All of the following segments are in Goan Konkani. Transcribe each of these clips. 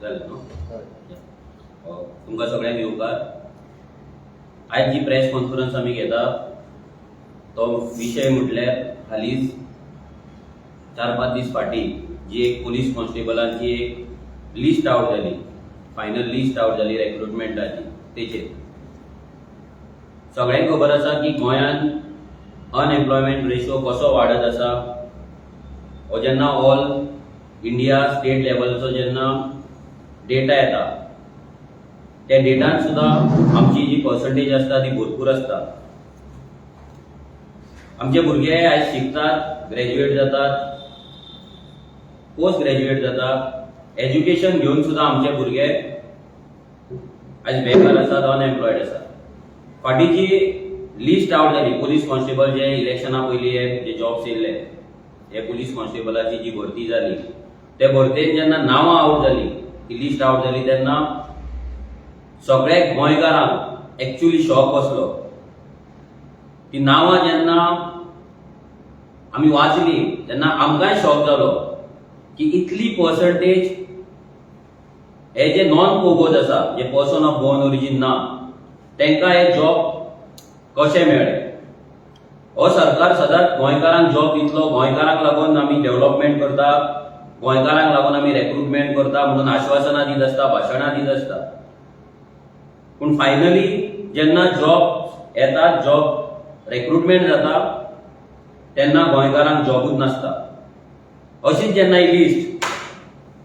जालें न्हू? तुमकां सगळ्यांक येवकार. आयज जी प्रेस कॉन्फरन्स आमी घेता तो विशय म्हटल्यार हालींच 4-5 दीस फाटीं जी एक पोलीस कॉन्स्टेबलांची एक लिस्ट आवट जाली, फायनल लिस्ट आवट जाली रेक्रुटमेंटाची, तेचेर. सगळ्यांक खबर आसा की गोंयांत अनएम्प्लॉयमेंट रेशो कसो वाडत आसा. हो जेन्ना ऑल इंडिया स्टेट लेवलचो जेन्ना डेटा येता, त्या डेटान सुद्दां आमची जी पर्संटेज आसता ती भरपूर आसता. आमचे भुरगे आयज शिकतात, ग्रॅज्युएट जातात, पोस्ट ग्रॅज्युएट जातात. एज्युकेशन घेवन सुद्दां आमचे भुरगे आयज बेकार आसात, अनएम्प्लॉयड आसात. फाटीं जी लिस्ट आवट जाली पोलीस कॉन्स्टेबल, जे इलेक्शना पयलीं हे जे जॉब्स येयल्ले, हे पोलीस कॉन्स्टेबलाची जी भरती जाली, ते भरतेन जेन्ना नांवां आवट जाली, ती लिस्ट आवट जाली, तेन्ना सगळ्या गोंयकारांक एक्चुली शॉक बसलो. ती नांवां जेन्ना आमी वाचली तेन्ना आमकांय शॉक जालो की इतली पर्संटेज हे जे नॉन पोगोज आसा, जे पर्सन ऑफ गोवन ओरिजीन ना, तांकां हे जॉब कशे मेळ्ळे. हो सरकार सदांच गोंयकारांक जॉब दितलो, गोंयकारांक लागून आमी डेव्हलपमेंट करता, गोंयकारांक लागून आमी रेक्रुटमेंट करता म्हणून आश्वासनां दीत आसता, भाशणां दीत आसता. पूण फायनली जेन्ना जॉब येता, जॉब रेक्रुटमेंट जाता, तेन्ना गोंयकारांक जॉबूच नासता. अशीच जेन्ना ही लिस्ट,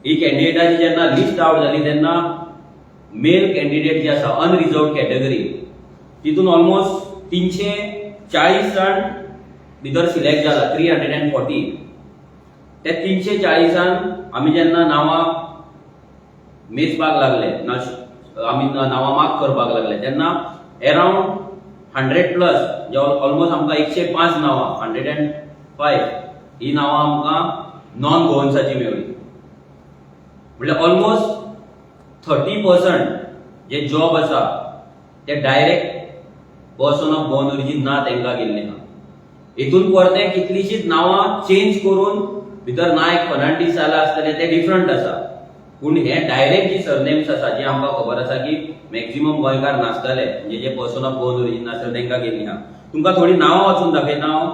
ही कॅन्डिडेटाची जेन्ना लिस्ट आवट जाली, तेन्ना मेल कॅन्डिडेट जे आसा अनरिजर्व कॅटेगरी, तितून ऑलमोस्ट 340 जाण भितर सिलेक्ट जाला, 340. त्या 340न आमी जेन्ना नांवां मेजपाक लागले ना, आमी नांवां मार्क करपाक लागले, तेन्ना एरावंड 100 प्लस, जे ऑलमोस्ट आमकां 105 नांवां, 105 ही नांवां आमकां नॉन गोवन्साची मेळ्ळी. म्हणल्यार ऑलमोस्ट 30% जे जॉब आसा ते direct person of Goan origin ना तांकां गेल्ले आहा. हितून परते कितलीशीच नांवां चेंज करून भितर नायक, फर्नांडीस जाला आसतले, ते डिफरंट आसा. पूण हे डायरेक्ट जी सरनेम्स आसा, जी आमकां खबर आसा की मॅक्झिमम गोंयकार नासतले, म्हणजे जे पर्सन ऑफ गोवन ओरिजीन नासतले, तांकां गेल्ली आहा. तुमकां थोडी नांवां वाचून दाखयता हांव.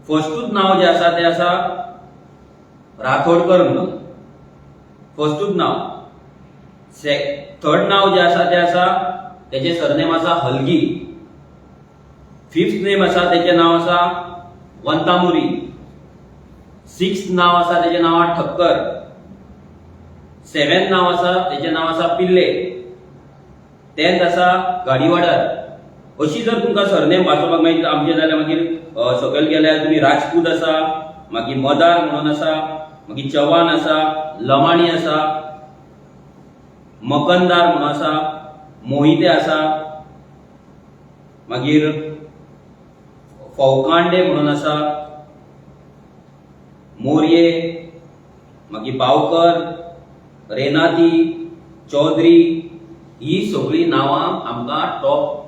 फर्स्टूच नांव जें आसा तें आसा राठोडकर म्हणून, फर्स्टूच नांव. थर्ड नांव जें आसा तें आसा, तेजें सरनेम आसा हलगी. फिफ्थ नेम आसा, तेजें नांव आसा वंतामुरी. सिक्स्थ नांव आसा, तेजें नांव आसा ठक्कर. सेवेंथ नांव आसा, तेजें नांव आसा पिल्ले. टेंथ आसा गाडीवाडार. अशी जर तुमकां सरनेम वाचोवपाक मागीर आमचें जाल्यार मागीर सकयल गेल्यार तुमी राजपूत आसा, मागीर मदार म्हणून आसा, मागीर चव्हाण आसा, लमाणी आसा, मकंदार म्हणून आसा, मोहिते आसा, मागीर फौकांडे म्हणून आसा, मोरये, मागीर बावकर, रेनाती, चौधरी. ही सगळीं नांवां आमकां टॉप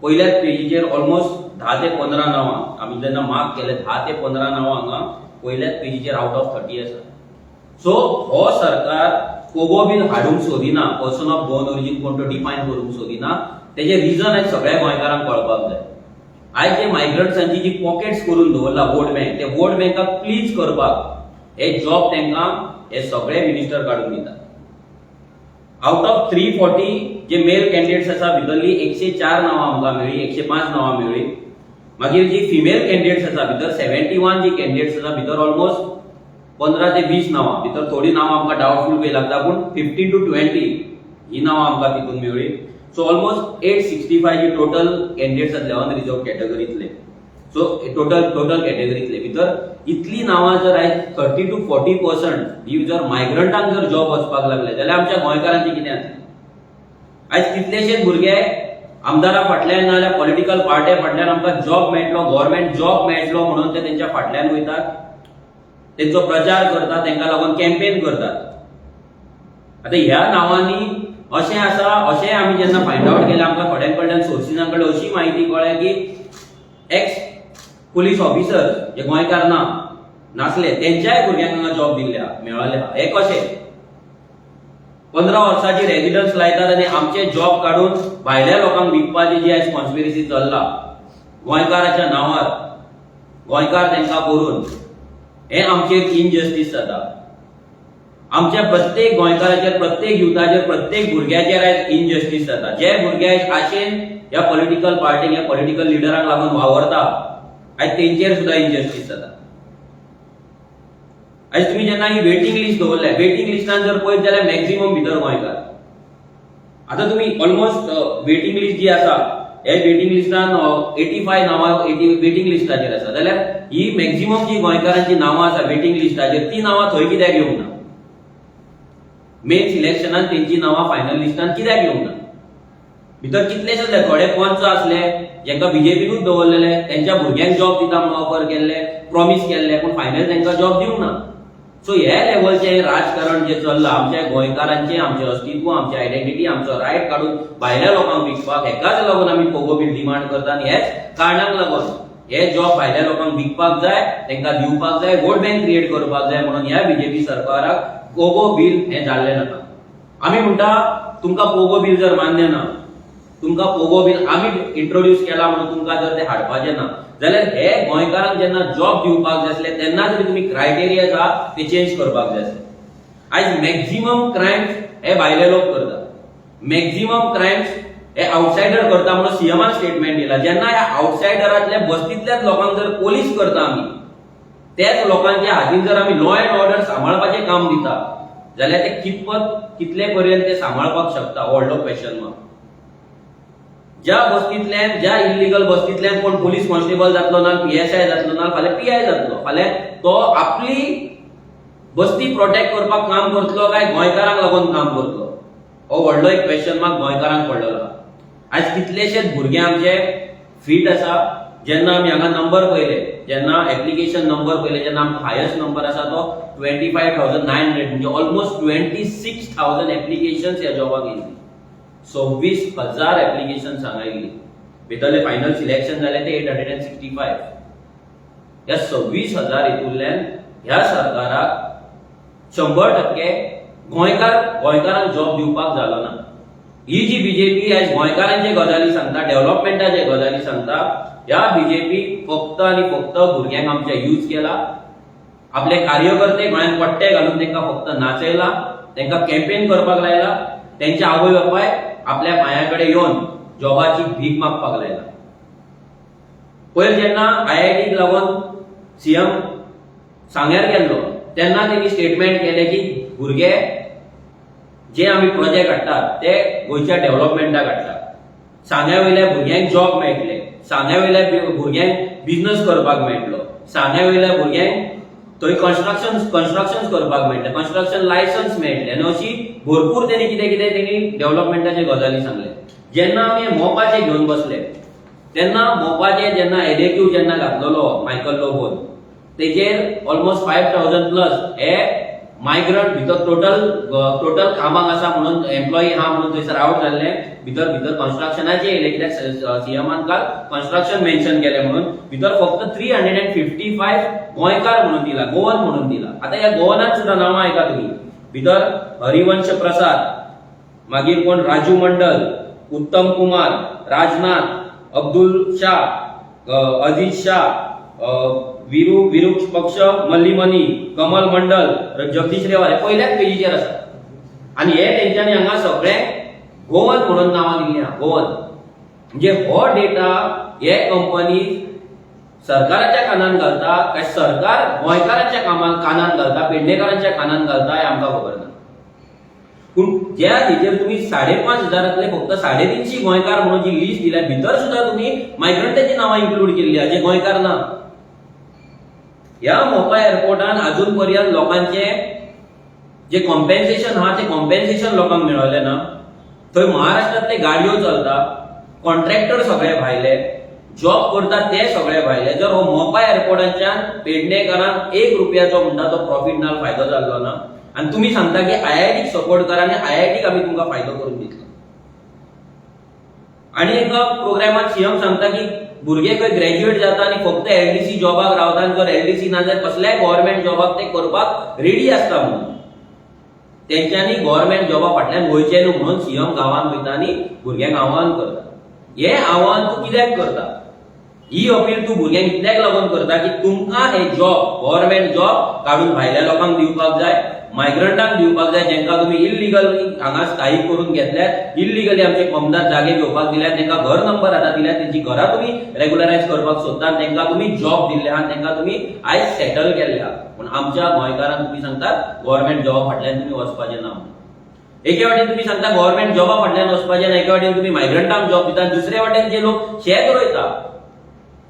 पयल्याच पेजीचेर ऑलमोस्ट 10 ते 15 नांवां, आमी जेन्ना मार्क केले, 10 ते 15 नांवां हांगा पयल्याच पेजीचेर आवट ऑफ 30 आसा. सो हो सरकार पोगो बीन हाडूंक सोदिना, पर्सन ऑफ गोवन ओरिजीन कोण तो डिफायन करूंक सोदिना. तेजें रिजन आयज सगळ्या गोंयकारांक कळपाक जाय. आयज जे मायग्रंट्सांची जी पॉकेट्स करून दवरला वोट बँक, ते वोट बँकाक प्लीज करपाक हे जॉब तांकां हे सगळे मिनिस्टर काडून दितात. आउट ऑफ 340 जे मेल कॅन्डिडेट्स आसा, भितरली 104 नांवां आमकां मेळ्ळी, 105 नांवां मेळ्ळी. मागीर जी फिमेल कॅन्डिडेट्स आसा, भितर 71 जी कॅन्डिडेट्स आसा, भितर ऑलमोस्ट 15 ते 20 नांवां, भितर थोडी नांवां आमकां डावटफूल बी लागता, पूण 15 टू 20 ही नांवां आमकां तितून मेळ्ळी. सो ऑलमोस्ट 865 जी टोटल कॅन्डिडेट्स आसले अनरिजर्व कॅटेगरीतले, सो टोटल टोटल कॅटेगरीतले भितर इतली नांवां जर आयज 30 टू 40% ही जर मायग्रंटांक जर जॉब वचपाक लागले जाल्यार आमच्या गोंयकारांचे कितें जातलें? आयज कितलेशेच भुरगे आमदारा फाटल्यान नाजाल्यार पॉलिटिकल पार्ट्या फाटल्यान आमकां जॉब मेळटलो, गव्हर्मेंट जॉब मेळटलो म्हणून ते तेंच्या फाटल्यान वयतात, तेंचो प्रचार करतात, तांकां लागून कॅम्पेन करतात. आतां ह्या नांवांनी अशें आसा, अशें आमी जेन्ना फायंड आवट केलें, आमकां थोड्यां कडल्यान, सोर्सिसां कडल्यान अशी म्हायती कळ्ळ्या की एक्स पुलीस ऑफिसर जे गोंयकार ना नासले, तेंच्याय भुरग्यांक हांगा जॉब दिल्ल्या मेळ्ळल्या. हे कशें? 15 वर्साची रेजिडन्स लायतात आनी आमचे जॉब काडून भायल्या लोकांक विकपाची जी आयज कॉन्स्पिरसी चल्ला गोंयकाराच्या नांवार, गोंयकार तांकां करून, हें आमचेर इनजस्टीस जाता. आमच्या प्रत्येक गोंयकाराचेर, प्रत्येक युथाचेर, प्रत्येक भुरग्याचेर आयज इनजस्टीस जाता. जे भुरगे आयज आशेन ह्या पॉलिटिकल पार्टीक, ह्या पॉलिटिकल लिडरांक लागून वावरता, आयज तेंचेर सुद्दां इनजस्टीस जाता. आयज तुमी जेन्ना ही वेटींग लिस्ट दवरल्या, वेटींग लिस्टान जर पळयत जाल्यार मॅक्झिमम भितर गोंयकार. आतां तुमी ऑलमोस्ट वेटींग लिस्ट जी आसा, हे वेटींग लिस्टान 85 नांवां एटी वेटींग लिस्टाचेर आसा, जाल्यार ही मॅक्झिमम जी गोंयकारांची नांवां आसा वेटींग लिस्टाचेर, ती नांवां थंय कित्याक येवंक ना? मेन सिलेक्शनान तेंची नांवां फायनल लिस्टान कित्याक येवंक ना? भितर कितलेशे आसले, थोडे पंच आसले जेंका बीजेपीनूच दवरलेले, तेंच्या भुरग्यांक जॉब दिता म्हणून ऑफर केल्ले, प्रॉमीस केल्ले, पूण फायनल तांकां जॉब दिवंक ना. सो हे लेवलचें राजकारण जें चल्लां, आमच्या गोंयकारांचें, आमचें अस्तित्व, आमची आयडेंटिटी, आमचो रायट काडून भायल्या लोकांक विकपाक, हेकाच लागून आमी पोगो बील डिमांड करता. आनी हेच कारणाक लागून हे जॉब भायल्या लोकांक विकपाक जाय, तांकां दिवपाक जाय, वोट बँक क्रिएट करपाक जाय, म्हणून ह्या बीजेपी सरकाराक पोगो बील हें जाल्लें नाका. आमी म्हणटा, तुमकां पोगो बील जर मान्य ना, तुमकां पोगो बील आमी इंट्रोड्यूस केला म्हणून तुमकां जर ते हाडपाचें ना, जाल्यार हे गोंयकारांक जेन्ना जॉब दिवपाक जाय आसले तेन्ना तरी तुमी क्रायटेरिया आसा ते चेंज करपाक जाय आसले. आयज मॅक्झिमम क्रायम्स हे भायले लोक करतात, मॅक्झिमम क्रायम्स हे आउटसायडर करता म्हणून सीएमान स्टेटमेंट दिला. जेन्ना ह्या आउटसायडरांतल्या बस्तींतल्याच लोकांक जर पोलीस करता आमी, त्याच लोकांच्या हातीन जर आमी लॉ अँड ऑर्डर सांबाळपाचें काम दिता, जाल्यार ते कितपत, कितले पर्यंत ते सांबाळपाक शकता, हो व्हडलो क्वेश्चन मार्क. ज्या बस्तींतल्यान, ज्या इल्लिगल बस्तींतल्यान कोण पोलीस कॉन्स्टेबल जातलो ना, पीएसआय जातलो ना, फाल्यां पीआय जातलो, फाल्यां तो आपली बस्ती प्रोटेक्ट करपाक काम करतलो काय गोंयकारांक लागून काम करतलो, हो व्हडलो एक क्वेश्चन मार्क गोंयकारांक पडलेलो आहा. आयज कितलेशेच भुरगे आमचे फीट आसा. जेन्ना आमी हांगा नंबर पळयले, जेन्ना एप्लिकेशन नंबर पळयले, जेन्ना आमकां हायस्ट नंबर आसा तो 25,900, म्हणजे ऑलमोस्ट 26,000 एप्लिकेशन्स ह्या जॉबाक येयल्ली. 26,000 एप्लिकेशन हांगा येयली. भितरले फायनल सिलेक्शन जाले ते 865. ह्या 26,000 हितूंतल्यान ह्या सरकाराक 100% गोंयकार, गोंयकारांक जॉब दिवपाक जालो ना. ही जी बीजेपी आयज गोंयकारांचे गजाली सांगता, डेव्हलपमेंटाचे गजाली सांगता, ह्या बीजेपी फक्त आनी फक्त भुरग्यांक आमच्या यूज केला. आपले कार्यकर्ते गोंयांत पट्टे घालून तांकां फक्त नाचयला, तांकां कॅम्पेन करपाक लायला, तेंच्या आवय बापाय आपल्या पांया कडेन येवन जॉबाची भीक मागपाक लायला. पयर जेन्ना आयआयटीक लागून सीएम सांग्यार गेल्लो, तेन्ना तेणी स्टेटमेंट केलें की भुरगे जे आमी प्रोजेक्ट हाडटात ते गोंयच्या डेव्हलपमेंटाक हाडटात, सांग्या वयल्या भुरग्यांक जॉब मेळटले, सांग्या वयल्या भुरग्यांक बिझनस करपाक मेळटलो, सांग्या वयल्या भुरग्यांक थंय कन्स्ट्रक्शन करपाक मेळटलें, कन्स्ट्रक्शन लायसन्स मेळटलें, आनी अशी भरपूर तेणी कितें कितें तेणी डेव्हलपमेंटाचे गजाली सांगले. जेन्ना आमी मोपाचे घेवन बसले, तेन्ना मोपाचे जेन्ना एलएक्यू जेन्ना घातलेलो मायकल लोबोन, तेजेर ऑलमोस्ट 5,000 प्लस हे मायग्रंट भितर टोटल टोटल कामाक आसा म्हणून, एम्प्लॉई आहा म्हणून थंयसर आवट जाल्ले. भितर भितर कन्स्ट्रक्शनाचे येयले, कित्याक सीएमान काल कन्स्ट्रक्शन मेन्शन केलें म्हणून. भितर फक्त 355 गोंयकार म्हणून दिला, गोवन म्हणून दिला. आतां ह्या गोवनात सुद्दां नांवां आयका तुमी. भितर हरिवंश प्रसाद, मागीर कोण राजू मंडल, उत्तम कुमार, राजनाथ, अब्दुल शाह, अजीज शाह, विरू विरू पक्ष मल्लीमनी, कमल मंडल, जगदीश रेवार, हे पयल्याच पेजीचेर आसा. आनी हे तेंच्यांनी हांगा सगळे गोवन म्हणून नांवां दिल्ली आहा. गोवन म्हणजे हो डेटा हे कंपनी सरकाराच्या कानान घालता काय सरकार गोंयकारांच्या कानान घालता, पेडणेकारांच्या कानान घालता, हें आमकां खबर ना. पूण ज्या हेजेर तुमी 5,500तले फक्त 350 गोंयकार म्हणून जी लिस्ट दिल्या, भितर सुद्दां तुमी मायग्रंटाची नांवां इन्क्लूड केल्ली आहा, जे गोंयकार ना. ह्या मोपा एअरपोर्टान अजून पर्यंत लोकांचे जे कॉम्पेन्सेशन आहा ते कॉम्पेन्सेशन लोकांक मेळलें ना. थंय महाराष्ट्रांतले गाडयो चलता, कॉन्ट्रॅक्टर सगळे भायले, जॉब करतात ते सगळे भायले. जर हो मोपा एअरपोर्टाच्यान पेडणेकारांक 1 रुपयाचो म्हणटा तो प्रॉफीट ना, फायदो जाल्लो ना, आनी तुमी सांगता की आयआयटीक सपोर्ट करा आनी आयआयटीक आमी तुमकां फायदो करून दितलो. आनी एका प्रोग्रामात सीएम सांगता की भुरगे खंय ग्रॅज्युएट जाता आनी फक्त एलडीसी जॉबाक रावता, आनी जर एलडीसी ना जाल्यार कसल्याय गव्हर्मेंट जॉबाक ते करपाक रेडी आसता म्हणून. तेंच्यांनी गव्हर्मेंट जॉबा फाटल्यान वयचें न्हू म्हणून सीएम गांवांत वयता आनी भुरग्यांक आव्हान करता. हें आव्हान तूं कित्याक करता? ही अपील तूं भुरग्यांक इतल्याक लागून करता की तुमकां हे जॉब, गव्हर्मेंट जॉब काडून भायल्या लोकांक दिवपाक जाय, मायग्रंटांक दिवपाक जाय, जेंकां तुमी इल्लिगली हांगा स्थायीक करून घेतल्यात, इल्लिगली आमचे कोमदार जागे घेवपाक दिल्यात, तांकां घर नंबर आतां दिल्यात, तेंची घरां तुमी रेगुलरायज करपाक सोदता, तांकां तुमी जॉब दिल्ले आहा, तांकां तुमी आयज सेटल केल्ले आहा. पूण आमच्या गोंयकारांक तुमी सांगतात गव्हर्मेंट जॉबा फाटल्यान तुमी वचपाचें ना म्हणून. एके वाटेन तुमी सांगता गव्हर्मेंट जॉबा फाटल्यान वचपाचें ना, एके वाटेन तुमी मायग्रंटांक जॉब दिता, दुसरे वाटेन जे लोक शेत रोयता,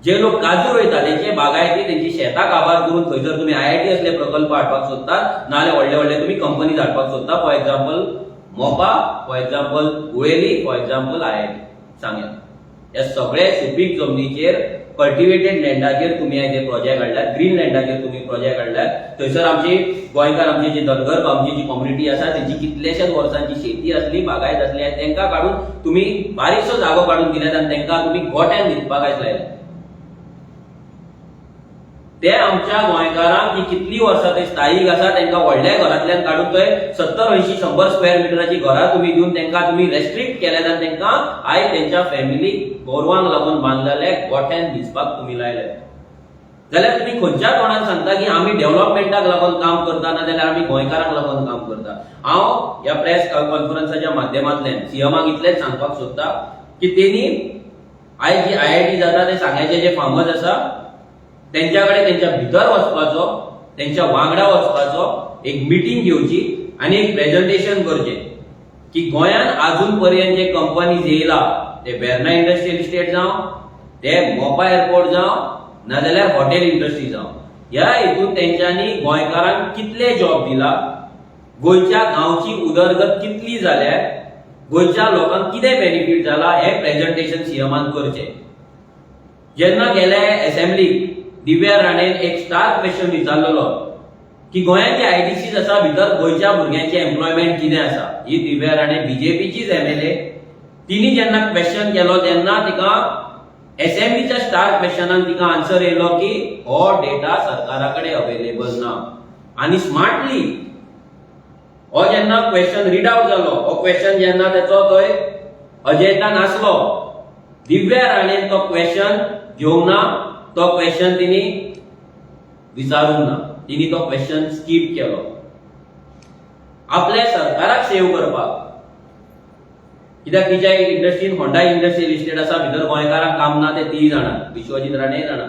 जे लोक काजू रोयता, तेंचे बागायती, तेंची शेतां काबार करून थंयसर तुमी आयआयटी असले प्रकल्प हाडपाक सोदतात, नाजाल्यार व्हडले व्हडले तुमी कंपनीज हाडपाक सोदता. For example Mopa, for example Guleli, for example IIT सांग्या. ह्या सगळे सुपीक जमनीचेर, कल्टिवेटेड लँडाचेर तुमी आयज हे प्रोजेक्ट हाडल्यात, ग्रीन लँडाचेर तुमी प्रोजेक्ट हाडल्यात. थंयसर आमची गोंयकार, आमची जी धनगर, आमची जी कम्युनिटी आसा, तेंची कितलेशेच वर्सांची शेती आसली, बागायत आसली आनी तेंकां काडून तुमी बारीकसो जागो काडून दिल्यात आनी तेंकां तुमी गोट्यान न्हिदपाक आयज लायले. ते आमच्या गोंयकारांक ही कितली वर्सां थंय स्थायीक आसा, तांकां व्हडल्या घरांतल्यान काडून थंय 70, 80, 100 स्क्वेअर मिटराची घरां तुमी दिवन तांकां तुमी रेस्ट्रिक्ट केल्यात आनी तांकां आयज तेंच्या फॅमिलीक गोरवांक लागून बांदलेल्या गोठ्यान न्हिदपाक तुमी लायले. जाल्यार तुमी खंयच्या तोंडान सांगता की आमी डेव्हलपमेंटाक लागून काम करता, ना जाल्यार आमी गोंयकारांक लागून काम करता? हांव ह्या प्रेस कॉन्फरन्साच्या माध्यमांतल्यान सीएमाक इतलेंच सांगपाक सोदता की तेणी आयज जी आयआयटी जाता ते सांग्याचे जे फार्मर्स आसा तेंच्या कडेन तेंच्या भितर वचपाचो, तेंच्या वांगडा वचपाचो, एक मिटींग घेवची आनी एक प्रेझेंटेशन करचें की गोंयांत अजून पर्यंत जे कंपनीज येयला, ते वेर्ना इंडस्ट्रियल इस्टेट जावं, ते मोपा एअरपोर्ट जावं, नाजाल्यार हॉटेल इंडस्ट्री जावं, ह्या हितून तेंच्यांनी गोंयकारांक कितले जॉब दिला, गोंयच्या गांवची उदरगत कितली जाल्या, गोंयच्या लोकांक कितें बेनिफीट जाला, हें प्रेझेंटेशन सीएमान करचें. जेन्ना गेले असेंब्लीक दिव्या राणेन एक स्टार क्वेश्चन विचारलेलो की गोंयांत जे आयडीसीज आसा, भितर गोंयच्या भुरग्यांचे एम्प्लॉयमेंट कितें आसा, ही दिव्या राणे बीजेपीचीच एमएलए. तिणी जेन्ना क्वेश्चन केलो तेन्ना तिका असेंब्लीच्या स्टार क्वेश्चनान तिका आन्सर येयलो की हो डेटा सरकारा कडेन अवेलेबल ना. आनी स्मार्टली हो जेन्ना क्वेश्चन रीड आउट जालो, हो क्वेश्चन जेन्ना तेचो थंय अजेंडा नासलो, दिव्या राणेन तो क्वेश्चन घेवंक ना, तो क्वेश्चन तिणी विचारूंक ना, तिणी तो क्वेश्चन स्कीप केलो आपल्या सरकाराक सेव करपाक. कित्याक तिच्या इंडस्ट्रीन होंडा इंडस्ट्रियल इस्टेट आसा, भितर गोंयकारांक काम ना, ते ती जाणा, विश्वजीत राणे जाणा.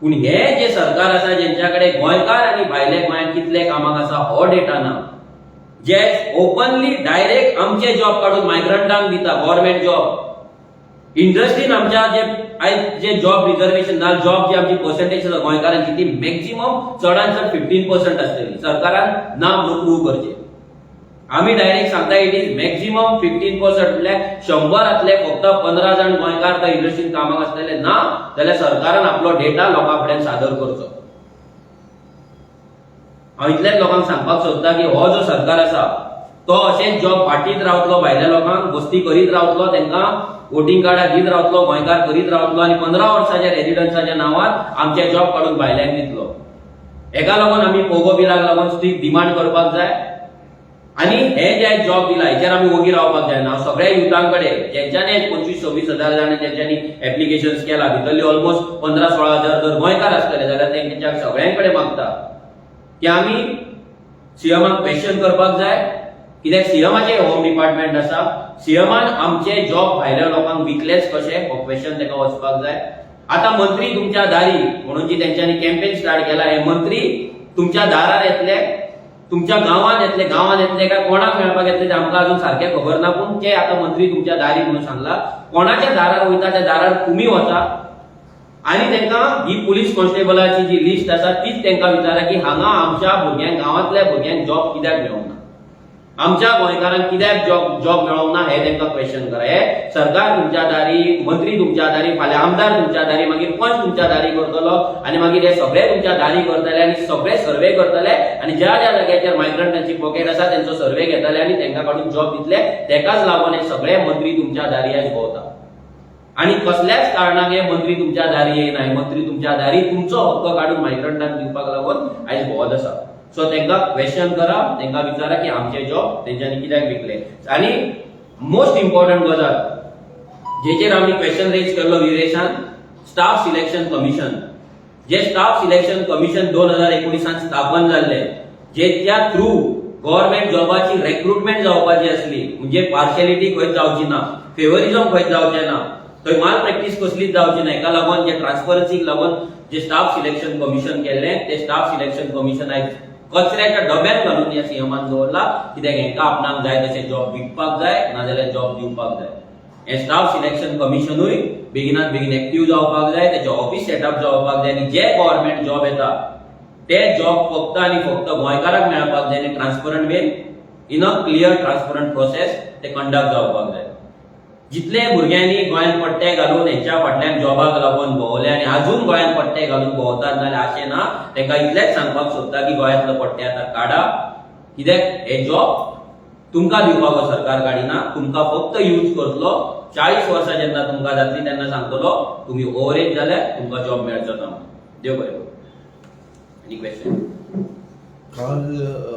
पूण हे जे सरकार आसा, जेंच्या कडेन गोंयकार आनी भायले गोंयांत कितले कामाक आसा हो डेटा ना, जे ओपनली डायरेक्ट आमचे जॉब काडून मायग्रंटांक दिता गव्हर्मेंट जॉब, इंडस्ट्रीन आमच्या जे आयज जे जॉब रिझर्वेशन ना, जॉब जी आमची पर्सेंटेज आसा गोंयकारांची ती मॅक्झिमम चडान चड 15% आसतली. सरकारान ना म्हणून प्रूव करचे. आमी डायरेक्ट सांगता, it is maximum 15%, म्हटल्यार 100रांतले फक्त 15 जाण गोंयकार त्या इंडस्ट्रीन कामाक आसतले. ना जाल्यार सरकारान आपलो डेटा लोकां फुड्यान सादर करचो. हांव इतलेंच लोकांक सांगपाक सोदता की हो जो सरकार आसा तो अशेंच जॉब वाटीत रावतलो, भायल्या लोकांक वस्ती करीत रावतलो, तांकां वोटींग कार्डां दीत रावतलो, गोंयकार करीत रावतलो आनी 15 वर्साच्या रेजिडन्साच्या नांवार आमचे जॉब काडून भायल्यांक दितलो. हेका लागून आमी पोगो बिलाक लागून स्ट्रीक डिमांड करपाक जाय आनी हे जे जॉब दिला हेचेर आमी ओगी रावपाक जायना. हांव सगळ्या युथां कडेन, जेंच्यांनी 25 26 हजार जाणां जेंच्यांनी एप्लिकेशन्स केला, भितरली ऑलमोस्ट 15 16 हजार जर गोंयकार आसतले जाल्यार तेंच्या सगळ्यां कडेन मागता की आमी सीएमाक क्वेश्चन करपाक जाय. कित्याक सीएमाचे होम डिपार्टमेंट आसा. सीएमान आमचे जॉब भायल्या लोकांक विकलेच कशे, हो क्वेश्चन ताका वचपाक जाय. आता मंत्री तुमच्या दारी म्हणून जी तेंच्यांनी कॅम्पेन स्टार्ट केला, हे मंत्री तुमच्या दारार येतले, तुमच्या गांवांत येतले. गांवांत येतले काय कोणाक मेळपाक येतले ते आमकां अजून सारकें खबर ना. पूण ते आतां मंत्री तुमच्या दारी म्हणून सांगला, कोणाच्या दारार वयता त्या दारार तुमी वचा आनी तांकां ही पुलीस कॉन्स्टेबलाची जी लिस्ट आसा तीच तांकां विचारा की हांगा आमच्या भुरग्यांक, गांवांतल्या भुरग्यांक जॉब कित्याक मेळोंक ना, आमच्या गोंयकारांक कित्याक जॉब मेळोंक ना, हे तांकां क्वेश्चन करा. हे सरकार तुमच्या दारी, मंत्री तुमच्या दारी, फाल्यां आमदार तुमच्या दारी, मागीर पंच तुमच्या दारी करतलो आनी मागीर हे सगळे तुमच्या दारी करतले आनी सगळे सर्वे करतले आनी ज्या ज्या जाग्याचेर मायग्रंटांची पॉकेट आसा तेंचो सर्वे घेतले आनी तांकां काडून जॉब दितले. तेकाच लागून हे सगळे मंत्री तुमच्या दारी आयज भोंवता आनी कसल्याच कारणाक हे मंत्री तुमच्या दारी येयना. हे मंत्री तुमच्या दारी तुमचो हक्क काडून मायग्रंटांक दिवपाक लागून आयज भोंवत आसा. सो तांकां क्वेश्चन करा, तांकां विचारा की आमचे जॉब तेंच्यांनी कित्याक विकले. आनी मोस्ट इम्पॉर्टंट गजाल जेचेर आमी क्वेश्चन रेज केल्लो विरेशान, स्टाफ सिलेक्शन कमिशन. जे स्टाफ सिलेक्शन कमिशन 2019 स्थापन जाल्ले, जेच्या थ्रू गव्हर्नमेंट जॉबाची रेक्रुटमेंट जावपाची आसली, म्हणजे पार्शलिटी खंयच जावची ना, फेवरिझम खंयच जावचें ना, थंय माल प्रॅक्टीस कसलीच जावची ना, हेका लागून जे ट्रान्सपरन्सीक लागून जे स्टाफ सिलेक्शन कमिशन केल्लें, ते स्टाफ सिलेक्शन कमिशन आयज कचऱ्याच्या डब्यात घालून ह्या सीएमान दवरला, कित्याक हेंकां आपणाक जाय तशें जॉब विकपाक जाय, नाजाल्यार जॉब दिवपाक जाय. हे स्टाफ सिलेक्शन कमिशनूय बेगिनात बेगीन एक्टीव जावपाक जाय, तेचे ऑफिस सेटअप जावपाक जाय आनी जे गव्हर्नमेंट जॉब येता ते जॉब फक्त आनी फक्त गोंयकाराक मेळपाक जाय आनी transparent way, in a clear transparent process ते कंडक्ट जावपाक जाय. जितले भुरग्यांनी गोंयांत पट्टे घालून हेंच्या फाटल्यान जॉबाक लागून भोंवले आनी अजून गोंयांत पट्टे घालून भोंवतात, नाजाल्यार अशें ना, तांकां इतलेंच सांगपाक सोदता की गोंयांतलो पट्टे आतां काडा, कित्याक हे जॉब तुमकां दिवपाक हो सरकार काडिना, तुमकां फक्त यूज करतलो. 40 वर्सां जेन्ना तुमकां जातली तेन्ना सांगतलो, तुमी ओवर एज जाल्यार तुमकां जॉब मेळचो ना म्हणून. देव बरें करूं. Any question? काल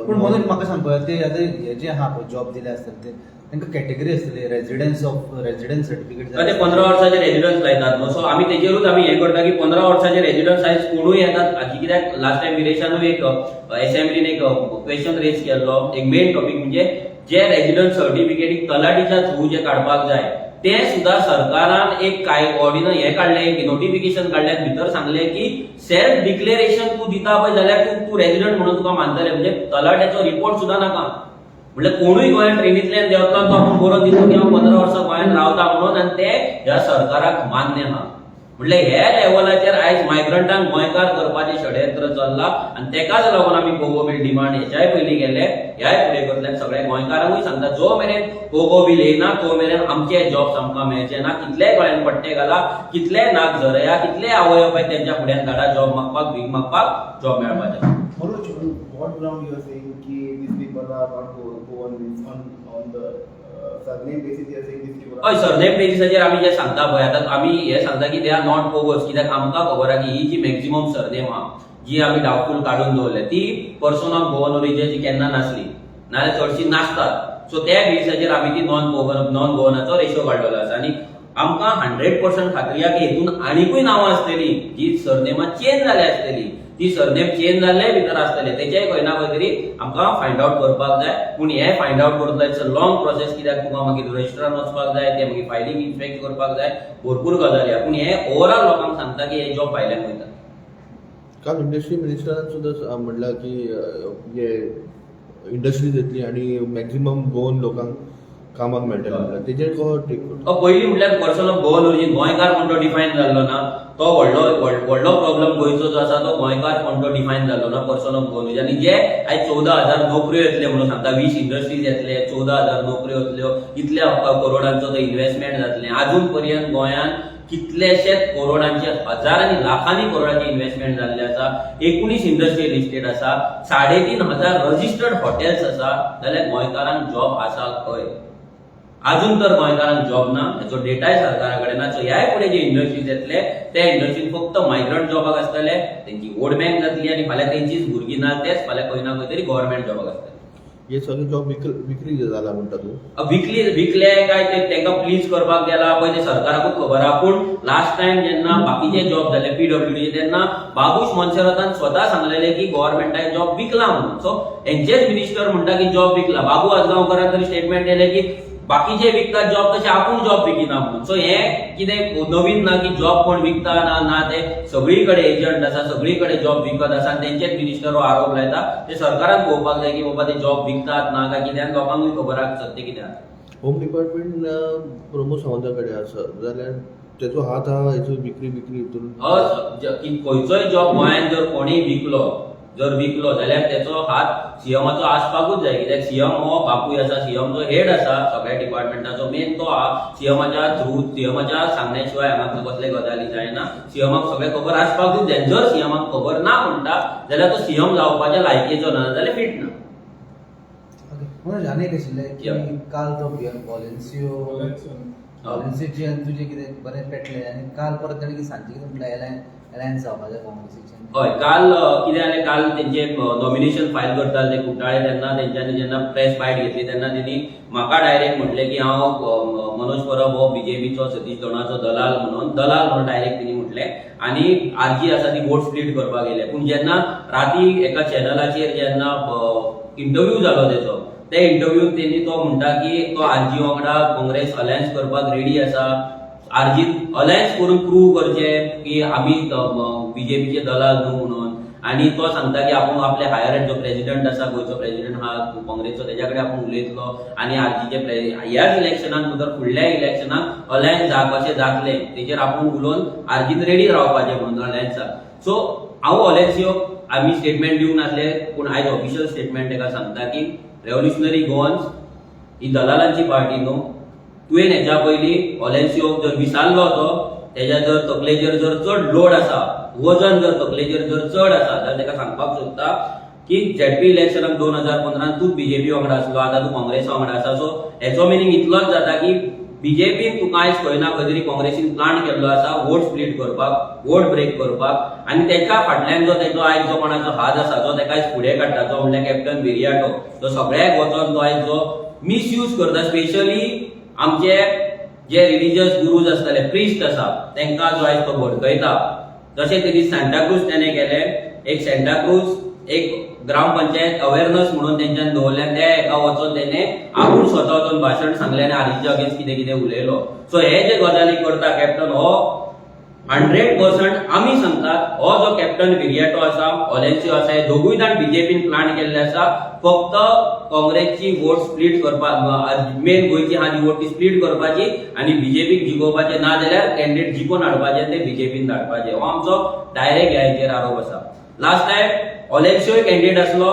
पूण मनोज, म्हाका सांगपा, ते आतां हे जे आहा पळय जॉब दिले आसतले, ते तांकां कॅटेगरी आसतली, रेजिडन्स ऑफ रेजिडन्स सर्टिफिकेट. ते 15 वर्साचे रेजिडन्स लायतात न्हू, सो आमी तेजेरूच आमी हें करता की 15 वर्साचे रेजिडन्स आयज कोणूय येतात. हाजी कित्याक लास्ट टायम विरेशानूय एक असेंब्लीन एक क्वेश्चन रेज केल्लो. एक मेन टॉपीक म्हणजे जे रेजिडन्स सर्टिफिकेट तलाठीच्या थ्रू जे काडपाक जाय, ते सुद्धा सरकारान एक काय ऑर्डिनन्स हे काडले, एक नोटिफिकेशन काडले, भितर सांगले की सेल्फ डिक्लेरेशन तूं दिता पळय जाल्यार तूं तूं रेजिडंट म्हणून तुका मानतले. म्हणजे तलाट्याचो रिपोर्ट सुद्धा नाका. म्हणजे कोणूय गोंयांत ट्रेनींतल्यान देंवतलो, तो आपूण बरोवन दितलो की हांव 15 वर्सां गोंयांत रावता म्हणून, आनी ते ह्या सरकाराक मान्य आहा. म्हणल्यार ह्या लेवलाचेर आयज मायग्रंटांक गोंयकार करपाचें षडयंत्र चल्लां आनी तेकाच लागून आमी पोगो बील डिमांड हेच्याय पयलीं केले, ह्याय फुडें करतले. आनी सगळ्या गोंयकारांकूय सांगता, जो मेरेन पोगो बील येयना तो मेरेन आमचे जॉब्स आमकां मेळचे ना. कितलेय गोंयांत पट्टे घाला, कितलेय नाक झरया, कितलेय आवय बापाय तेंच्या फुड्यान धाडा जॉब मागपाक, भीक मागपाक, जॉब मेळपाचें ना. Manoj, on what ground you are saying ki these people are not Goan, means on the surname basis you are saying these people हय are surname बेसिसाचेर आमी जे सांगता पळय, आतां आमी हे सांगता की they are not Pogos, कित्याक आमकां खबर आहा की ही जी मॅक्झिमम सरनेम आहा, जी आमी डावटफूल काडून दवरल्या, ती पर्सन ऑफ गोवन ओरिजिन केन्ना नासली, नाजाल्यार चडशी नासतात. सो त्या बेसिसाचेर आमी ती नॉन गोवन, नॉन गोवनाचो रेशो काडलेलो आसा. आनी आमकां 100% खात्री आहा की हितून आनिकूय नांवां आसतली जी सरनेमां चेंज जाल्या आसतली, ती सरनेम चेंज जाल्ले भितर आसतले. तेचेय खंय ना खंय तरी आमकां फायंड आवट करपाक जाय. पूण हे फायंड आवट करतलो, it's a long process, कित्याक तुका मागीर रजिस्ट्रान वचपाक जाय, ते मागीर फायलींग इन्स्पेक्ट करपाक जाय, भरपूर गजाली आहा. पूण हे ओवरऑल लोकांक सांगता की हे जॉब भायल्यान वयता. काल इंडस्ट्री मिनिस्टरान सुद्दां म्हणलां की हे इंडस्ट्रीज येतली आनी मॅक्झिमम गोवन लोकांक कामाक मेळटलें म्हणल्यार, तेजेर कसो टेक करता? पयलीं म्हटल्यार पर्सन ऑफ गोवन ओरिजीन, गोंयकार कोण तो डिफायन जाल्लो ना. तो व्हडलो व्हडलो प्रॉब्लम गोंयचो जो आसा, तो गोंयकार कोण तो डिफायन जाल्लो ना, पर्सन ऑफ गोवन ओरिजीन. आनी जे आयज 14,000 नोकऱ्यो येतले म्हणून सांगता, 20 इंडस्ट्रीज येतले, 14,000 नोकऱ्यो येतल्यो, इतल्या करोडांचो तो इन्व्हेस्टमेंट जातलें, अजून पर्यंत गोंयांत कितलेशेच करोडांचे, हजार आनी लाखांनी करोडांचे इन्व्हेस्टमेंट जाल्ले आसा. 19 इंडस्ट्रियल इस्टेट आसा, 3500 रजिस्टर्ड हॉटेल्स आसा, जाल्यार गोंयकारांक जॉब आसा खंय? अजून तर गोंयकारांक जॉब ना, हेचो डेटाय सरकारा कडेन ना. सो ह्याय फुडें जे इंडस्ट्रीज येतले, ते इंडस्ट्रीन फक्त मायग्रंट जॉबाक आसतले, तेंची वोट बँक जातली आनी फाल्यां तेंचीच भुरगीं ना, तेच फाल्यां खंय ना खंय तरी गव्हर्मेंट जॉबाक आसतले. हे सगळे जॉब विक्री जाला म्हणटा तूं? विकली, विकले काय ते तांकां प्लीज करपाक गेला पळय, ते सरकाराकूच खबर आहा. पूण लास्ट टायम जेन्ना बाकीचे जॉब जाले पीडब्ल्यूडी, तेन्ना बाबूश मोन्सेरातान स्वता सांगलेले की गव्हर्मेंटान जॉब विकला म्हणून. सो हेंचेच मिनिस्टर म्हणटा की जॉब विकला. बाबू आजगांवकारान तरी स्टेटमेंट दिलें की बाकीचे विकतात जॉब तशें आपूण जॉब विकिना म्हणून. सो हें कितें नवीन ना की जॉब कोण विकता ना ना, ते सगळी कडेन एजंट आसा, सगळी कडेन जॉब विकत आसा आनी तेंचेच मिनिस्टर हो आरोप लायता. ते सरकारान पळोवपाक जाय की बाबा ते जॉब विकतात ना काय कितें, आनी लोकांकूय खबर आसा सत्य कितें आसा. होम डिपार्टमेंट प्रमोद सावंता कडेन आसा जाल्यार तेचो हात आहा हेचो विक्री विक्री हितून? की खंयचोय जॉब गोंयांत जर कोणीय विकलो, जर विकलो जाल्यार तेचो हात सीएमाचो आसपाकूच जाय, कित्याक सीएम हो बापूय आसा, सीएम जो हेड आसा सगळ्या डिपार्टमेंटाचो, मेन तो आहा. सीएमाच्या थ्रू, सीएमाच्या सांगण्या शिवाय हांगा कसले गजाली जायना. सीएमाक सगळें खबर आसपाकूच जाय. जर सीएमाक खबर ना म्हणटा जाल्यार तो सीएम जावपाच्या लायकीचो ना, जाल्यार फिट ना. ओके मनोज, आनी एक आशिल्लें की काल तो वॉलेन्सियो ऑलेन्सीचे आनी तुजें कितें बरें पेटलें आनी काल परत ताणें कितें सांजचें कितें म्हटलें एलायन्स जावपाक जाय काँग्रेसीचें. हय, काल कितें जालें, काल तेंचे नॉमिनेशन फायल करताले ते कुट्टाळे, तेन्ना तेंच्यांनी जेन्ना प्रेस बायट घेतली तेन्ना तेणी म्हाका डायरेक्ट म्हटलें की हांव मनोज परब हो बीजेपीचो सतीश दोणाचो दलाल म्हणून, दलाल म्हणून डायरेक्ट तेणी म्हटलें आनी आरजी आसा ती वोट स्प्लीट करपाक गेले. पूण जेन्ना राती एका चॅनलाचेर जेन्ना इंटरव्यू जालो तेचो, त्या इंटरव्यूत तेणी तो म्हणटा की तो आरजी वांगडा काँग्रेस अलायन्स करपाक रेडी आसा, आरजीन अलायन्स करून प्रूव करचें की आमी बीजेपीचे दलाल न्हू म्हणून. आनी तो सांगता की आपूण आपले हायर जो प्रेजिडंट आसा, गोंयचो प्रेजिडंट आहा काँग्रेसचो, तेज्या कडेन आपूण उलयतलो आनी आरजीचे ह्याच इलेक्शनाक न्हू तर फुडल्या इलेक्शनाक अलायन्स कशें जातलें तेजेर आपूण उलोवन आरजीन रेडी रावपाचें म्हणून अलायन्साक. सो हांव ऑलेन्सियो आमी स्टेटमेंट दिवंक नासले, पूण आयज ऑफिशियल स्टेटमेंट तेका सांगता की रेव्होल्युशनरी गोवन्स ही दलालांची पार्टी न्हू. तुवें हेच्या पयलीं ऑलेन्सियोक जर विसारलो तो तेज्या जर तकलेचेर जर चड लोड आसा, वजन जर तकलेचेर जर चड आसा जाल्यार तेका सांगपाक सोदता की झेडपी इलेक्शनाक 2015 तूं बीजेपी वांगडा आसलो, आतां तूं काँग्रेसा वांगडा आसा. सो हेचो मिनींग इतलोच जाता की बीजेपीन तुका आयज खंय ना खंय तरी काँग्रेसीन प्लान केल्लो आसा वोट स्प्लीट करपाक, वोट ब्रेक करपाक. आनी तेच्या फाटल्यान जो तेचो आयज जो कोणाचो हात आसा, जो तेका आयज फुडें काडटा, जो म्हणल्यार कॅप्टन विरियाटो, जो सगळ्याक वचोन तो आयज जो मिसयूज करता, स्पेशली आमचे जे रिलिजियस गुरूज आसतले, प्रिस्ट आसा, तांकां जो आयज तो भडकयता. जशें तेणी सांताक्रूज तेणे केले, एक सांताक्रूज एक ग्रामपंचायत अवेरनस म्हणून तेंच्यान दवरलें, त्या हेका वचोन तेणे आपूण स्वता वचोन भाशण सांगलें आनी आरजीच्या अगेन्स्ट कितें कितें उलयलो. सो हे जे गजाली करता कॅप्टन, हो 100% आमी सांगतात, हो जो कॅप्टन विरियाटो आसा, ऑलेन्सियो आसा, हे दोगूय जाण बीजेपीन प्लान केल्ले आसा फक्त काँग्रेसची वोट स्प्लीट करपाक. मेन गोंयची आहा ती वोट ती स्प्लीट करपाची आनी बीजेपीक जिखोवपाचे, ना जाल्यार कॅन्डिडेट जिखोवन हाडपाचे, ते बीजेपीन धाडपाचे. हो आमचो डायरेक्ट ह्या आरोप आसा. लास्ट टायम ऑलेन्सियोय कॅन्डिडेट आसलो,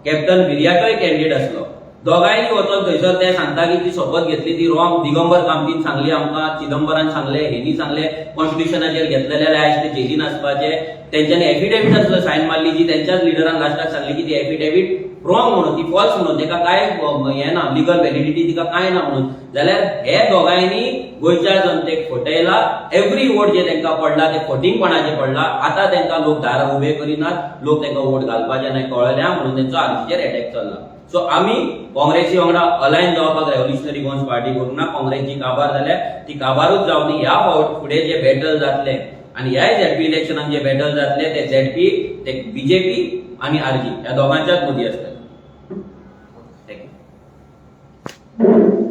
कॅप्टन विरियाटोय कॅन्डिडेट आसलो, दोगांयनी वचोन थंयसर ते सांगता की ती शपथ घेतली ती रॉंग, दिगंबर कामतीन सांगली आमकां, चिदंबरान सांगले, हेनी सांगले, कॉन्स्टिट्युशनाचेर घेतलेले जाल्यार आयज ते जेलीन आसपाचे. तेंच्यांनी एफिडेवीट सुद्दां सायन मारली जी तेंच्याच लिडरान लास्टाक सांगली की ती एफिडेवीट रॉंग म्हणून, ती फॉल्स म्हणून, तेका काय हें ना, लिगल व्हॅलिडिटी तिका काय ना म्हणून. जाल्यार हे दोगांयनी गोंयच्या जनतेक फटयला. एवरी वोट जे तांकां पडला ते फटींगपणाचे पडला. आतां तांकां लोक दारार उबे करिनात, लोक तांकां वोट घालपाचे नाय कळ्ळ्या म्हणून तेंचो आरजीचेर एटॅक चल्ला. सो आमी काँग्रेसी वांगडा अलायन जावपाक रेव्होल्युशनरी गोवन्स पार्टी करूंक ना. काँग्रेस जी काबार जाल्या ती काबारूच जावनी. ह्या फावट फुडें जे बॅटल जातले आनी ह्याय झेडपी इलेक्शनाक जे बॅटल जातले ते झेडपी, ते बीजेपी आनी आरजी ह्या दोगांच्याच मदीं आसतले. Thank you.